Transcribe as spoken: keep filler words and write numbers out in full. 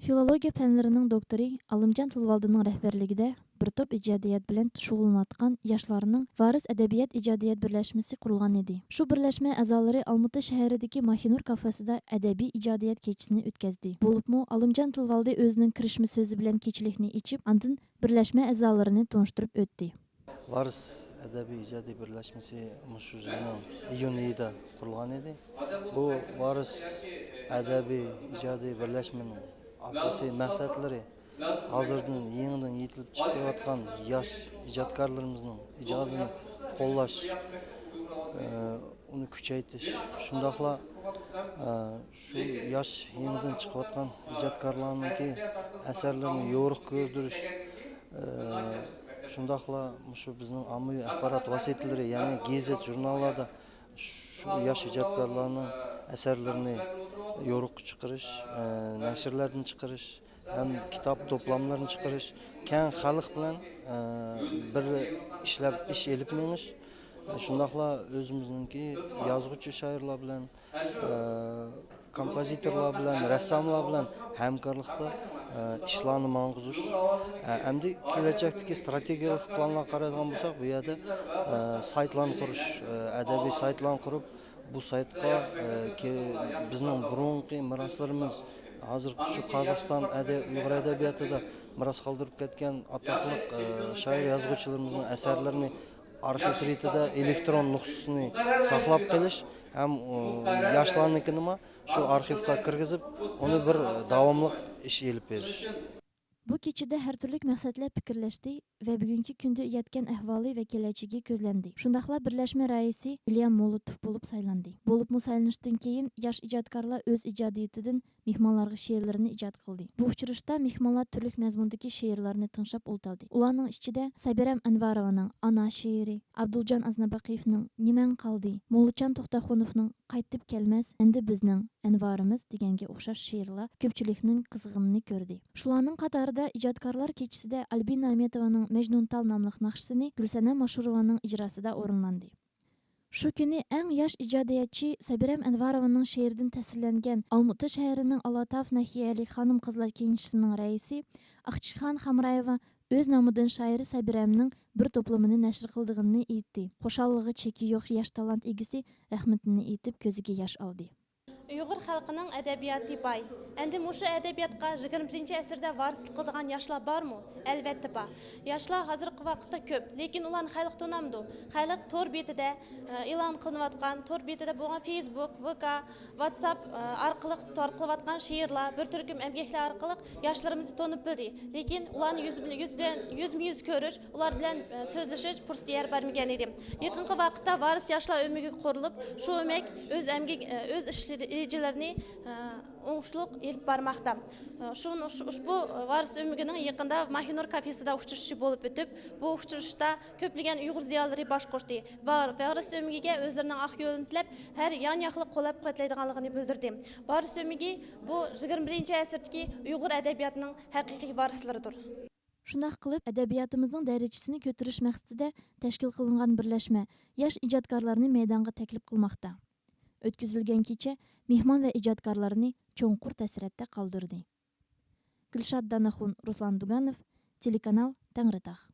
فىلولوگىيە پەنلىرىنىڭ دوكتورى ئالىمجان تىلىۋالدىنىڭ رەھبەرلىكىدە بىر توپ ئىجادىيەت بىلەن شۇغۇللىنىۋاتقان ياشلارنىڭ ۋارىس ئەدەبىيات ئىجادىيەت بىرلەشمىسى قۇرۇلغان ئىدى. شۇ بىرلەشمە ئەزالىرى ئالمۇتا شەھىرىدىكى ماھىنۇر كافېسىدا ئەدەبىي ئىجادىيەت كېچىسىنى ئۆتكەزدى. بولۇپمۇ ئالىمجان تىلىۋالدى ئۆزىنىڭ كىرىشمە سۆزى بىلەن كېچىلىكنى ئېچىپ، ئاندىن بىرلەشمە ئەزالىرىنى تونۇشتۇرۇپ ئۆتتى. ۋارىس ئەدەبىي ئىجادىي بىرلەشمىسى مۇشۇ يىلنىڭ ئىيۇن ئېيىدا قۇرۇلغان ئىدى. بۇ ۋارىس ئەدەبىي ئىجادىي بىرلەشمىنىڭ ئاساسىي مەقسەتلىرى ھازىردىن يېڭىدىن يېتىلىپ چىقىۋاتقان ياش ئىجادكارلىرىمىزنىڭ ئىجادىنى قوللاش، ئە، ئۇنى كۈچەيتىش، شۇنداقلا، ئە، شۇ ياش يېڭىدىن چىقىۋاتقان ئىجادكارلارنىڭكى ئەسەرلىرىنى يورۇق كۆردۈرۈش، ئە، شۇنداقلا مۇشۇ بىزنىڭ ئاممىۋى ئاخبارات ۋاسىتىلىرى، يەنى گېزىت، ژۇرناللاردا شۇ ياش ئىجادكارلارنىڭ ئەسەرلىرىنى يورۇققا چىقىرىش، ئە، نەشرلەردىن چىقىرىش، ھەم كىتاب توپلاملىرىنى چىقىرىش، كەڭ خەلق بىلەن، ئە، بىر ئىشلەپ، ئىش ئېلىپ مېڭىش، شۇنداقلا ئۆزىمىزنىڭكى يازغۇچى شائىرلار بىلەن، ئە، كومپوزىتورلار بىلەن، رەسساملار بىلەن ھەمكارلىقتا، ئە، ئىشلارنى ماڭغۇزۇش. ئە، ئەمدى كېلەچەكتىكى ستراتېگىيەلىك پىلانلارغا قارايدىغان بولساق، بۇ يەردە، ئە، سايتلارنى قۇرۇش، ئە، ئەدەبىي سايتلارنى قۇرۇپ، بۇ سايتقا، ئە، كە-، بىزنىڭ بۇرۇنقى مىراسلىرىمىز، ھازىرقى شۇ قازاقىستان ئەدە-، ئۇيغۇر ئەدەبىياتىدا مىراس قالدۇرۇپ كەتكەن ئاتاقلىق، ئە، شائىر يازغۇچىلىرىمىزنىڭ ئەسەرلىرىنى ئارخىپ رېتىدا ئېلېكترون نۇسخىسىنى ساقلاپ قېلىش ھەم، ئۇ، ياشلارنىڭكىنىمۇ شۇ ئارخىپقا كىرگۈزۈپ، ئۇنى بىر داۋاملىق ئىش ئېلىپ بېرىش. بۇ كېچىدە ھەر تۈرلۈك مەقسەتلەر پىكىرلەشتى ۋە بۈگۈنكى كۈندە يەتكەن ئەھۋالى ۋە كېلەچىكى كۆزلەندى. شۇنداقلا بىرلەشمە رەئىسى ۋىليام مولوتوف بولۇپ سايلاندى. بولۇپمۇ سايلىنىشتىن كېيىن ياش ئىجادكارلار ئۆز ئىجادىيىتىدىن مېھمانلارغا شېئىرلىرىنى ئىجاد قىلدى. بۇ ئۇچرىشىشتا مېھمانلار تۈرلۈك مەزمۇندىكى شېئىرلارنى تىڭشاپ ئولتۇردى. ئۇلارنىڭ ئىچىدە سەبىرەم ئەنۋارovanىڭ ئانا شېئىرى، ئابدۇلجان ئازناباقىيېۋنىڭ نېمەڭ قالدى، موللىچان توختاخۇنوفنىڭ قايتىپ كەلمەس، ئەمدى بىزنىڭ ئەنۋارىمىز دېگەنگە ئوخشاش شېئىرلار كۆپچىلىكنىڭ قىزغىنىنى كۆردى. شۇلارنىڭ قاتارىدا ئىجادكارلار كېچىسىدە ئالبىنا ئەمەتوۋانىڭ مەجنۇنتال ناملىق ناخشىسىنى گۈلسەنەم ماشۇروۋانىڭ ئىجراسىدا ئورۇنلاندى. شۇ كۈنى ئەڭ ياش ئىجادىيەتچى سەبىرەم ئەنۋاروۋانىڭ شېئىرىدىن تەسىرلەنگەن ئالمۇتا شەھىرىنىڭ ئالاتاف ناھىيەلىك خانىم-قىزلار كېڭىشىسىنىڭ رەئىسى ئاقچىخان خامرايېۋا ئۆز نامىدىن شائىرە سەبىرەمنىڭ بىر توپلىمىنى نەشر قىلىدىغىنىنى ئېيتتى. خۇشاللىقىغا چېكى يوق ياش تالانت ئىگىسى رەھمىتىنى ئېيتىپ، كۆزىگە ياش ئالدى. ئۇيغۇر خەلقىنىڭ ئەدەبىياتى باي. ئەمدى مۇشۇ ئەدەبىياتقا يىگىرمە بىرىنچى ئەسىردە ۋارىسلىق قىلىدىغان ياشلار بارمۇ؟ ئەلۋەتتە بار. ياشلار ھازىرقى ۋاقىتتا كۆپ، لېكىن ئۇلارنى خەلق تونامدۇ؟ خەلق تور بېتىدە، ئە، ئېلان قىلىنىۋاتقان، تور بېتىدە بولغان فېيسبۇك، ۋىكا، ۋاتساپ، ئە، ئارقىلىق تارقىلىۋاتقان شېئىرلار، بىر تۈركۈم ئەمگەكلەر ئارقىلىق ياشلىرىمىزنى تونۇپ بىلدى. لېكىن ئۇلارنى يۈز بىلەن، يۈز بىلەن، يۈزمۇ يۈز كۆرۈش، ئۇلار بىلەن، ئە، سۆزلىشىش پۇرسىتى يار بەرمىگەن ئىدى. يېقىنقى ۋاقىتتا ۋارىس ياشلار ئۆمىكى قۇرۇلۇپ، شۇ ئۆمەك ئۆز ئەمگەك، ئە، ئۆز ئىش رېجىلىرىنى، ئە، ئوڭۇشلۇق ئېلىپ بارماقتا. ئە، شۇ، شۇ، ئۇشبۇ ۋارىس ئۆمىكىنىڭ يېقىندا ماھىنۇر كافېسىدا ئۇچرىشىشى بولۇپ ئۆتۈپ، بۇ ئۇچرىشىشتا كۆپلىگەن ئۇيغۇر زىيالىيلىرى باش قوشتى. ۋار-، ۋارىس ئۆمىكىگە ئۆزلىرىنىڭ ئاق يولىنى تىلەپ، ھەر يان-ياقلىق قوللاپ-قۇۋۋەتلەيدىغانلىقىنى بىلدۈردى. ۋارىس ئۆمىكى بۇ يىگىرمە بىرىنچى ئەسىردىكى ئۇيغۇر ئەدەبىياتىنىڭ ھەقىقىي ۋارىسلىرىدۇر. شۇنداق قىلىپ، ئەدەبىياتىمىزنىڭ دەرىجىسىنى كۆتۈرۈش مەقسىتىدە تەشكىل قىلىنغان بىرلەشمە ياش ئىجادكارلارنى مەيدانغا تەكلىپ قىلماقتا. ئۆتكۈزۈلگەن كېچە مېھمان ۋە ئىجادكارلارنى چوڭقۇر تەسىراتتا قالدۇردى. گۈلشات داناخۇن، رۇسلان دۇگانوف، تېلېكانال تەڭرىتاغ.